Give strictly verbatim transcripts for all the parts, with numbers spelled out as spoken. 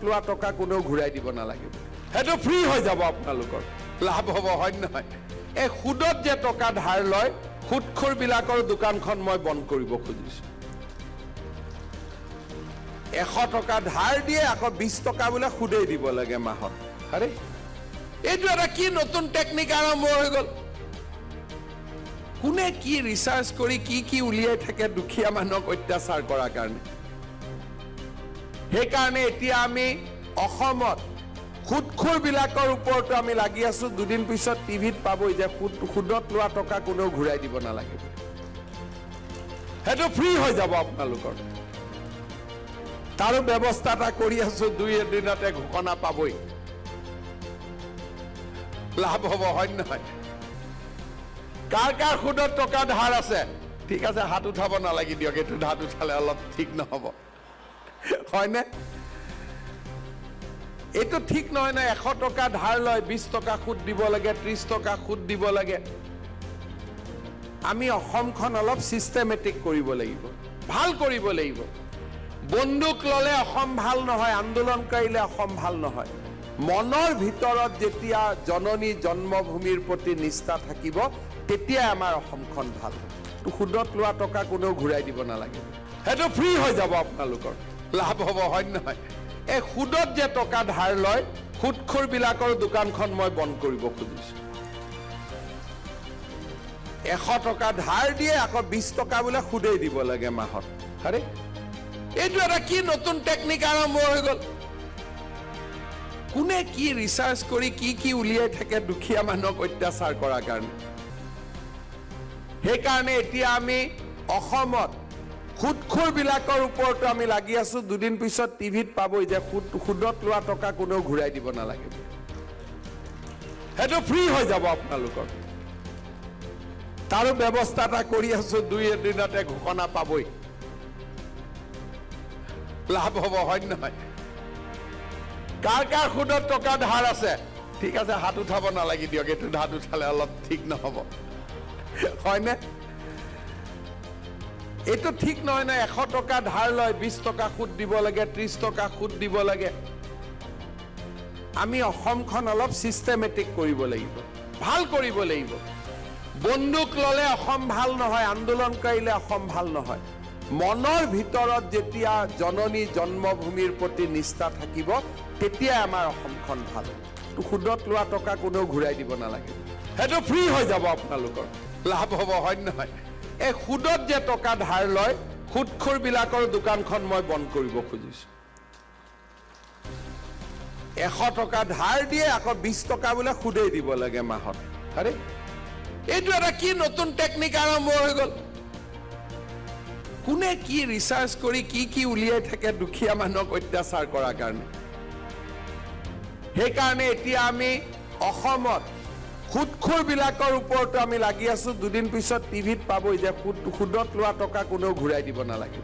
লোৱা টকা কোনেও ঘূৰাই দিব নালাগিব। সেইটো ফ্ৰী হৈ যাব আপোনালোকৰ, লাভ হ'ব, হয় নে নহয়? এই সুদত যে টকা ধাৰ লয়, সুদখোৰবিলাকৰ দোকানখন মই বন্ধ কৰিব খুজিছো। এশ টকা ধাৰ দিয়ে, আকৌ বিশ টকা বোলে সুদেই দিব লাগে মাহত। আৰে, এইটো এটা কি নতুন টেকনিক আৰম্ভ হৈ গ'ল? কোনে কি ৰিচাৰ্চ কৰি কি কি উলিয়াই থাকে দুখীয়া মানুহক অত্যাচাৰ কৰাৰ কাৰণে? সেইকাৰণে এতিয়া আমি অসমত সুদখোৰবিলাকৰ ওপৰতো আমি লাগি আছো। দুদিন পিছত টিভিত পাবই যে সুদ, সুদত লোৱা টকা কোনেও ঘূৰাই দিব নালাগে। সেইটো ফ্ৰী হৈ যাব আপোনালোকৰ। তাৰো ব্যৱস্থা এটা কৰি আছো, দুই এদিনতে ঘোষণা পাবই। লাভ হ'ব, হয় নে নহয়? কাৰ কাৰ সুদত টকা ধাৰ আছে? ঠিক আছে, হাত উঠাব নালাগে দিয়ক, এইটো হাত উঠালে অলপ ঠিক নহ'ব, হয়নে? এইটো ঠিক নহয় ন, এশ টকা ধাৰ লয়, বিশ টকা সুদ দিব লাগে, ত্ৰিশ টকা সুদ দিব লাগে। আমি অসমখন অলপ চিষ্টেমেটিক কৰিব লাগিব, ভাল কৰিব লাগিব। বন্দুক ললে অসম ভাল নহয়, আন্দোলন কৰিলে অসম ভাল নহয়। মনৰ ভিতৰত যেতিয়া জননী জন্মভূমিৰ প্ৰতি নিষ্ঠা থাকিব, তেতিয়াই আমাৰ অসমখন ভাল হ'ব। সুদত লোৱা টকা কোনেও ঘূৰাই দিব নালাগে, সেইটো ফ্ৰী হৈ যাব আপোনালোকৰ, লাভ হ'ব, হয় নে নহয়? এই সুদত যে টকা ধাৰ লয়, সুদখোৰবিলাকৰ দোকানখন মই বন্ধ কৰিব খুজিছো। এশ টকা ধাৰ দিয়ে, আকৌ বিশ টকা বোলে সুদেই দিব লাগে মাহত। আৰে, এইটো এটা কি নতুন টেকনিক আৰম্ভ হৈ গ'ল? কোনে কি ৰিচাৰ্চ কৰি কি কি উলিয়াই থাকে দুখীয়া মানুহক অত্যাচাৰ কৰাৰ কাৰণে? সেইকাৰণে এতিয়া আমি অসমত সুদখোৰবিলাকৰ ওপৰতো আমি লাগি আছো। দুদিন পিছত টিভিত পাবই যে সুদ, সুদত লোৱা টকা কোনেও ঘূৰাই দিব নালাগে, সেইটো ফ্ৰী হৈ যাব আপোনালোকৰ। তাৰো ব্যৱস্থা এটা কৰি আছো, দুই এদিনতে ঘোষণা পাবই। লাভ হ'ব, হয় নে নহয়? কাৰ কাৰ সুদত টকা ধাৰ আছে? ঠিক আছে, হাত উঠাব নালাগে দিয়ক, এইটো হাত উঠালে অলপ ঠিক নহ'ব, হয়নে? এইটো ঠিক নহয় ন, এশ টকা ধাৰ লয়, বিশ টকা সুদ দিব লাগে, ত্ৰিশ টকা সুদ দিব লাগে। আমি অসমখন অলপ চিষ্টেমেটিক কৰিব লাগিব, ভাল কৰিব লাগিব। বন্দুক ললে অসম ভাল নহয়, আন্দোলন কৰিলে অসম ভাল নহয়। মনৰ ভিতৰত যেতিয়া জননী জন্মভূমিৰ প্ৰতি নিষ্ঠা থাকিব, তেতিয়াই আমাৰ অসমখন ভাল হ'ব। সুদত লোৱা টকা কোনেও ঘূৰাই দিব নালাগে, সেইটো ফ্ৰী হৈ যাব আপোনালোকৰ, লাভ হ'ব, হয় নে নহয়? এই সুদত যে টকা ধাৰ লয়, সুদখোৰবিলাকৰ দোকানখন মই বন্ধ কৰিব খুজিছো। এশ টকা ধাৰ দিয়ে, আকৌ বিশ টকা বোলে সুদেই দিব লাগে মাহত। আৰে, এইটো এটা কি নতুন টেকনিক আৰম্ভ হৈ গ'ল? কোনে কি ৰিচাৰ্চ কৰি কি কি উলিয়াই থাকে দুখীয়া মানুহক অত্যাচাৰ কৰাৰ কাৰণে? সেইকাৰণে এতিয়া আমি অসমত সুদখোৰবিলাকৰ ওপৰতো আমি লাগি আছো। দুদিন পিছত টিভিত পাবই যে সুদ, সুদত লোৱা টকা কোনেও ঘূৰাই দিব নালাগে,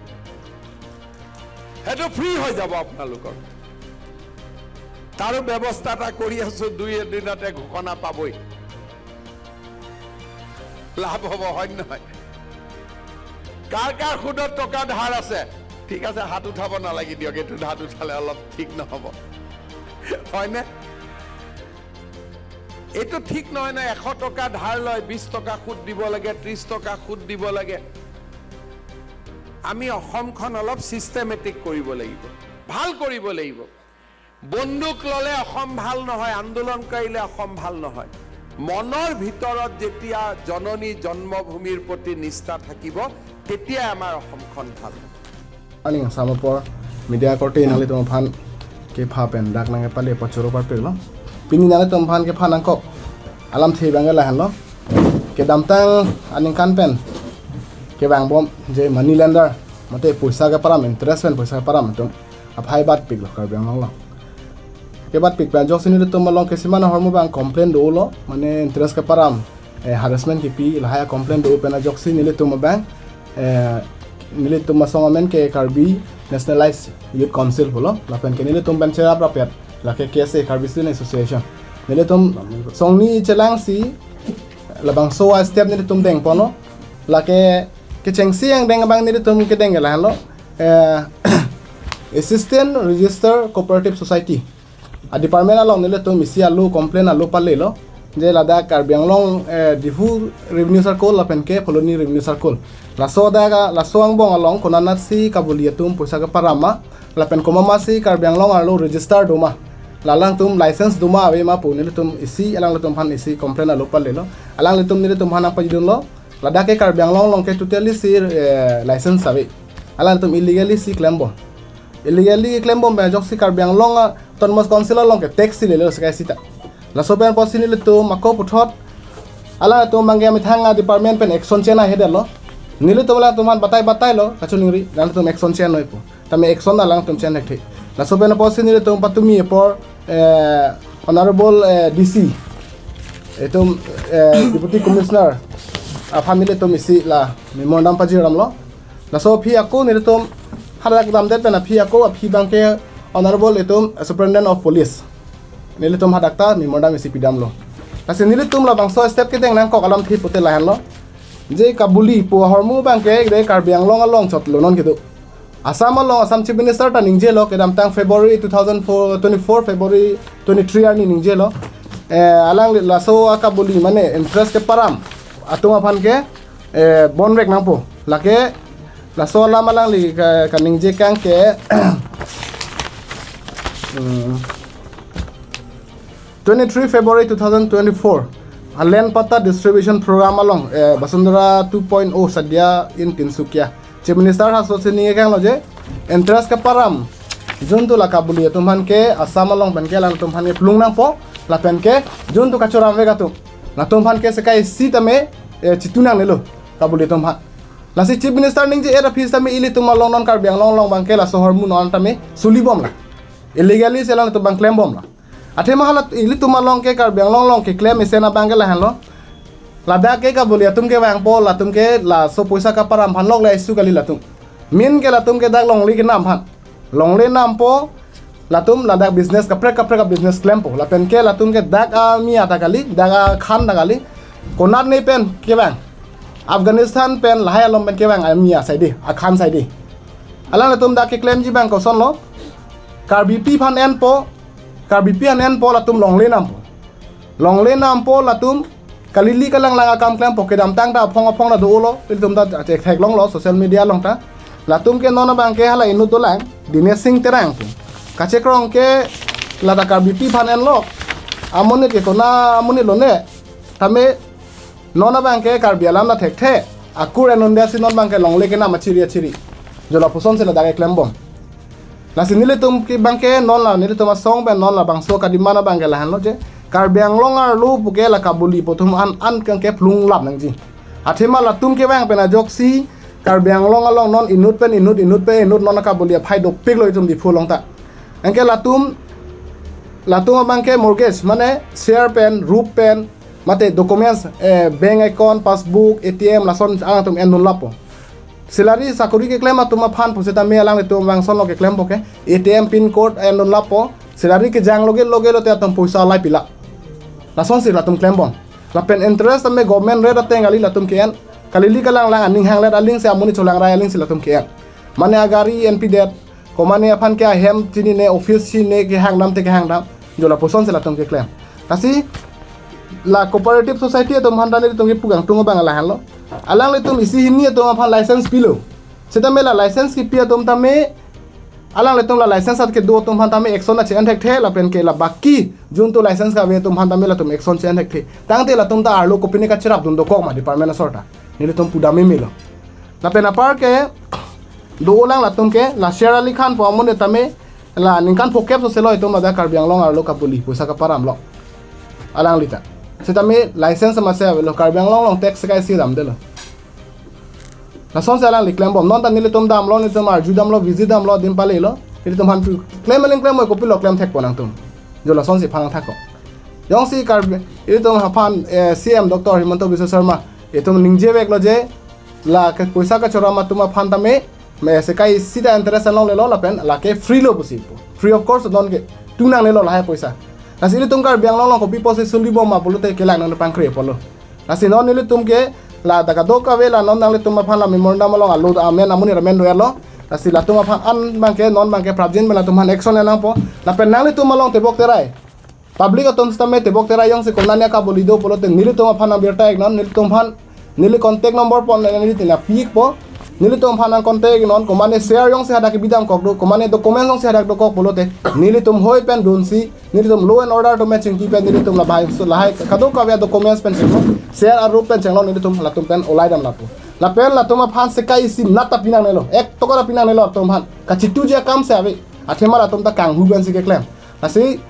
সেইটো ফ্ৰী হৈ যাব আপোনালোকৰ। তাৰো ব্যৱস্থা এটা কৰি আছো, দুই এদিনতে ঘোষণা পাবই। লাভ হ'ব, হয় নে নহয়? কাৰ কাৰ সুদত টকা ধাৰ আছে? ঠিক আছে, হাত উঠাব নালাগে দিয়ক, এইটো হাত উঠালে অলপ ঠিক নহ'ব, হয়নে? এইটো ঠিক নহয় ন, এশ টকা ধাৰ লয়, বিশ টকা সুদ দিব লাগে, ত্ৰিশ টকা সুদ দিব লাগে। আমি অসমখন অলপ চিষ্টেমেটিক কৰিব লাগিব, ভাল কৰিব লাগিব। বন্দুক ললে অসম ভাল নহয়, আন্দোলন কৰিলে অসম ভাল নহয়। মনৰ ভিতৰত যেতিয়া জননী জন্মভূমিৰ প্ৰতি নিষ্ঠা থাকিব, তেতিয়াই আমাৰ অসমখন ভাল হ'ব। Aning sama apor media korte nanglitum aphan kepha pen dak nangkepale apot choro parpiklo. Pini nanglitum aphan kepha nangkok alamthe abang ke lahenlo. Kedamtang aningkan pen kevangbom je money lender, mate poisa keparam, interest pen poisa keparam atum aphai batpiklo Karbi Anglong along. Kebatpik pen ajoksi nelitum along kesima ahormu abang complain dolo, mane interest keparam, eh, harassment kipi, lahai complain do pen ajoksi nelitum abang, eh, nelitum asong amen ke Karbi Nationalized Youth Council pulo, lapen ke nelitum pen cherap rapet, lake K S A, Karbi Student Association. Nelitum songni chelangsi labangso a-step nelitum dengponlo, lake kechengsi angdeng abang nelitum kedeng ke lahenlo. Eh, Assistant Register Cooperative Society a department along nelitum isi alo complaint alo palelo, je ladak Karbi Anglong, eh, Diphu Revenue Circle lapen ke Phuloni Revenue Circle, laso adak, laso angbong along konatsi kabuli atum poisa keparam ma, lapen komatsi Karbi Anglong arlo register doma, la alangtum license doma ave ma pu nelitum isi, alanglitum aphan isi complaint alo palelo. Alanglitum nelitum aphan nangpajudunlo, ladak ke Karbi Anglong along ke totally si, eh, license ave. Alanglitum illegally si klembom. Illegally klembom pen ajoksi Karbi Anglong Autonomous Council along ke tax si lelo sekai sita. Laso pen apotsi nelitum ako puthot alanglitum abangke amethang a department pen action che-en ahedetlo. Nelitum alangtum aphan batai batailo, kachiningri, alanglitum action che-en noi pu. Tame action alangtum che-en thekthe. Laso pen apotsi nelitum patumi apor, eh, Honorable, eh, D C, itum, eh, Deputy Commissioner aphan nelitum isi la memorandum pajiramlo. Laso aphi ako nelitum hadak damdet pen aphi ako aphi abangke Honorable itum Superintendent of Police, nelitum hadak ta memorandum isi pidamlo. Lasi nelitum labangso step kedeng nangkok alamthe pute lahenlo, je kabuli pu ahormu abangke de Karbi Anglong along chotlo non kedo. Assam along Assam Chief Minister ta ningjelo kedamtang February two thousand four, twenty-four February twenty-three arni ningjelo. Eh, alangli laso akabuli mane interest keparam atum aphan ke, eh, bonvek nangpo. Lake laso alam alangli ka, kaningje kang ke, hmm, twenty-three February two thousand twenty-four, a land patta distribution program along, eh, Vasundhara two point oh Sadia in Tinsukia, Chief Minister halaso si ningje kanglo je, interest keparam juntu la kabuli atum aphan ke Assam along pen ke alangtum aphan ke plung nangpo, lapen ke juntu kachoramvek atum, latum aphan ke sekai sitame, eh, chitu nangnelo kabuli atum aphan. Lasi Chief Minister ningje-et aphi sitame ilitum along non Karbi Anglong along abangke laso ahormu non tame sulibomlo. Illegally si alangtum abang klembomlo. Athema hala ilitum along ke Karbi Anglong along keklem isen abangke lahenlo. Ladak ke kabuli atum kevangpo, latum ke laso poisa keparam aphan lok le isu kali latum. Main ke latum ke dak longle kenam aphan. Longle nampo, latum ladak business kaprek kaprek a business klempo. Lapen ke latum ke dak ami ata kali, dak akhan ta kali. Konat ne pen kevang. Afghanistan pen lahai along pen kevang ami asai de, akhan sai de. Alanglitum dak keklemji abang kosonlo. Karbipi aphan enpo, Karbipi aphan enpo latum longle nampo. Longle nampo latum kalili kalanglang akam klempo, kedamtang ta aphong aphong ta dolo, ilitum ta chek theklonglo social media along ta. Latum ke non abangke hala inut dolang, Dinesh Singh Terang pu. Kachekrong ke lata Karbipi aphan enlo. Amonit ke kona amonit lone. Tame non abangke Karbi alam ta thekthe. Akur enun dia si non abangke longle kenam achiri achiri. Jo lapuson si ladak keklembom. Lasi nelitum ke abangke non la, nelitum asong pen non labangso kadimana abangke lahenlo je, Karbi Anglong arlo puke la kabuli pu atum an an kang keplung lap nangji. Athema latum kevang pen ajoksi Karbi Anglong along non inut pen inut, inut pen inut non kabuli aphai dopiklo itum Diphu along ta. Anke latum, latum abangke mortgage, mane share pen, rup pen, mate documents, eh, bank account, passbook, A T M, lason alangtum endun lappo. Salary sakori keklem atum aphan pusitame alanglitum vangson lo keklempo ke, A T M pin code endun lappo. Salary kejang loge loge lote atum poisa alai pila. Lasonsi latum klembom. Lapen interest tame government rate ateng kali latum ke-en. Kalili kalanglang aning hanglet aling si, amonit cholangrai aling si latum ke-en. Mane agari enpidet, komane aphan ke ahem chinine, office chinine, kehangdam te kehangdam. Jo lapuson si latum keklem. Lasi la cooperative society atum aphan ta nelitum kepu kangtung abang lahenlo. Alanglitum isi hini atum aphan license pilo. Sitame la license kipi atum tame alanglitum la license at kedo atum aphan tame action ta che-en thekthe, lapen ke la baki juntu license kave atum aphan tame latum action che-en thekthe. Tangte latum ta arlo kopine kachirap dun dokok ma department asor ta. Nelitum pudam memelo. Lapen apar ke do-olang latum ke la Sher Ali Khan pu amonit tame la ningkan phokep soselo itum ladak Karbi Anglong arlo kabuli poisa keparamlo. Alangli ta. Sitame license mase avelo, Karbi Anglong along tax sekai si damdelo. Lasonsi alangli klembom. Non ta nelitum damlo, nelitum arju damlo, visit damlo, adim palelo. Nelitum aphan pu klem aling klem moi kopilo klem thekpo nangtum. Jo lasonsi aphan thakko. Jongsi Karbi, ilitum aphan, eh, C M Doctor Himanta Biswa Sarma itum ningjeveklo je, la ke poisa kachoram atum aphan tame, me sekai sita interest along lelo lapen lake free lo pusi pu. Free of cost non ke tu nangnelo lahai poisa. Lasi ilitum Karbi Anglong along kopi pusi sulibom ma pulote kelang nang pangkre pulo. Lasi non nelitum ke la ta kadokave la non nanglitum aphan la memorandum along alo amen amonit amen do-etlo. Lasi latum aphan an abangke non abangke prapjin pen latum aphan action nangpo. Lapen nanglitum along tebok terai, public atum sitame tebok terai jongsi konani akabuli do pulote nelitum aphan nang birta iknon, nelitum aphan neli contact number pon neli tina pikpo. Nelitum aphan nang contact iknon, komane share jongsi hadak bidam kok do, komane document jongsi hadak dokok pulote nelitum hoi pen dunsi nelitum law and order atum chingki pen nelitum lahai, so lahai kadokave documents pen chenglo, share arup pen chenglo, nelitum latum pen olai dam lapu. Lapen latum aphan sekai isi nat ta pinangnelo, ek toka ta pinangnelo latum aphan. Kachituji akam si ave, athema latum ta kanghu pensi keklem. Lasi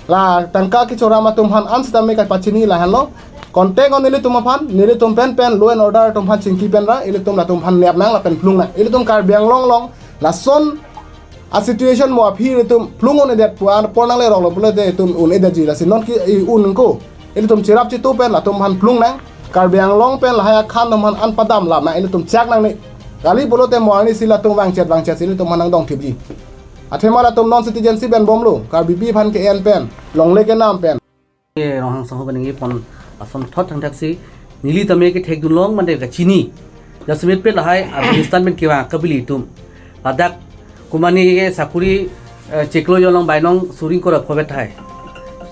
la tangka kechoram atum aphan an sitame kapachini lahenlo. Contact on nelitum aphan, nelitum pen pen law and order atum aphan chingki pen ra, ilitum latum aphan nepnang lapen phlungnang. Ilitum Karbi Anglong along lason a situation mo aphi ilitum phlung un-edet pu apor nangleroklo pulote itum un-edetji, lasi non ke i-un ko. Ilitum cherap chitu pen latum aphan phlungnang. Karbi Anglong pen lahai akhan atum aphan an padam lapnang, ilitum chak nangne. Kali pulote mo arnisi latum vangchet vangchet si ilitum aphan nangdongthipji. Athema latum non citizenship enbomlo, Karbipi aphan ke-en pen, longle kenam pen. Ronghang sangho pen nangkepon ason thot thangthak si neli tame kethekdun long mande kachini. Jasemet pen lahai Afghanistan pen kevang akabili atum, ladak komane ke sakuri, eh, chiklo jon along bainong suri ingkoi ra phovet hai.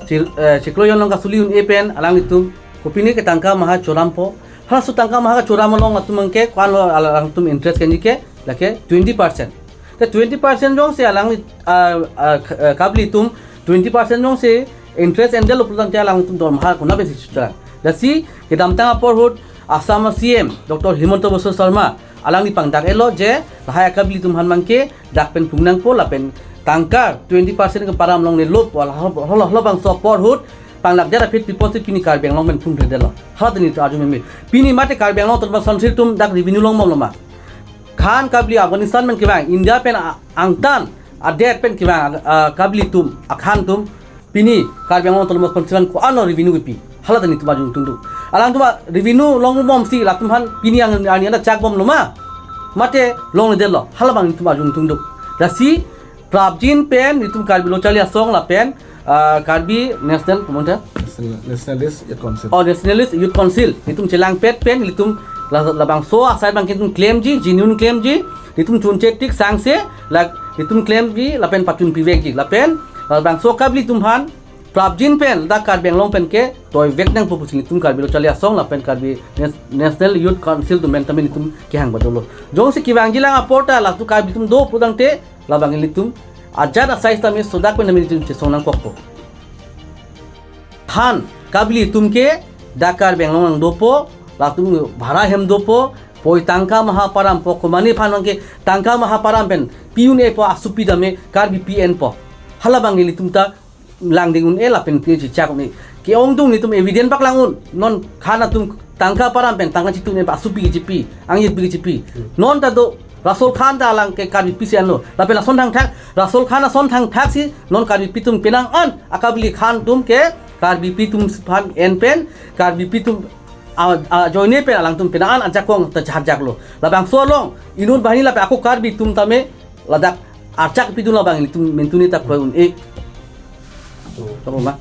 Chil-, eh, chiklo jon along kasuli un-e pen alanglitum kopine ke tangka maha chorampo. Halaso tangka maha kachoram along latum abangke ko-anlo alangtum interest kenji ke, lake twenty percent. Te twenty percent jongsi alang, ah, ah, k-, ah, kabili atum twenty percent jongsi interest endetlo pulotangte alangtum dormaha konat pensi chutra. Lasi kedamtang apor ahut Assam C M Doctor Himanta Biswa Sarma alangli pangdak-etlo je lahai akabili atum aphan abangke dak pen phlungnangpo lapen tangka twenty percent keparam longnelo pu hala, hala, halabangso apor ahut pangdakdet aphi pi apotsi pini Karbi Anglong pen phlungthedetlo. Hala ta nelitum arju meme. Pini mate Karbi Anglong Autonomous Council atum dak revenue longbomlo ma? Khan kabili Afghanistan pen kevang, India pen a-, angtan adet pen kevang, a, kabili atum, akhan atum, pini Karbi Anglong Autonomous Council an ko-anlo revenue kepi? Hala ta nelitum arju ingtungdun. Alangtum a-revenue longbomsi latum aphan pini ang, ang anda chakbomlo ma? Mate longledetlo? Halabang nelitum arju ingtungdun. Lasi prapjin pen nelitum Karbi Lo Charli Asong lapen, ah, Karbi National, komantu? National, Nationalist Youth Council. Oh, Nationalist Youth Council. Nelitum chelangpet pen nelitum la-, labangso asai abangke nelitum claim ji, genuine claim ji. Nelitum chunche tik sangse, la nelitum claim ji lapen pachun pivekji. Lapen labangso kabili atum aphan prapjin pen dak Karbi Anglong pen ke toivek nangpo pusi nelitum Karbi Lo Charli Asong lapen Karbi Nas-, National Youth Council atum pen tame nelitum kehang badolo. Jongsi kevangji lang apor ta latum Karbi atum do pulotangte labang ilitum ajat asai sitame sodak pen nelitum chesong nangkokpo. Than kabili atum ke dak Karbi Anglong nangdopo, latum bhara hem dopo, poi tangka maha parampo, komane aphan abangke tangka maha param pen pi un-epo, asopi tame Karbipi enpo. Halabang ilitum ta langding un-e lapen pi chichak un-e. Ke-ongdung nelitum evidence paklang un. Non khan atum tangka param pen tangka chitu un-e, asopi kechipi, angjirpi kechipi. Non ta do Rasol Khan ta alang ke Karbipi si enlo. Lapen lason thangthak, Rasol Khan ason thangthak si non Karbipi atum penang an akabili khan atum ke Karbipi atum aphan en pen, Karbipi atum a, a, ajoine pen alangtum penang an ajakong ta jahar jaklo. Labangso along inut banghini lapen ako Karbi atum tame ladak archak pidun labang ilitum mentuni ta kroi un-e. Tamo ma?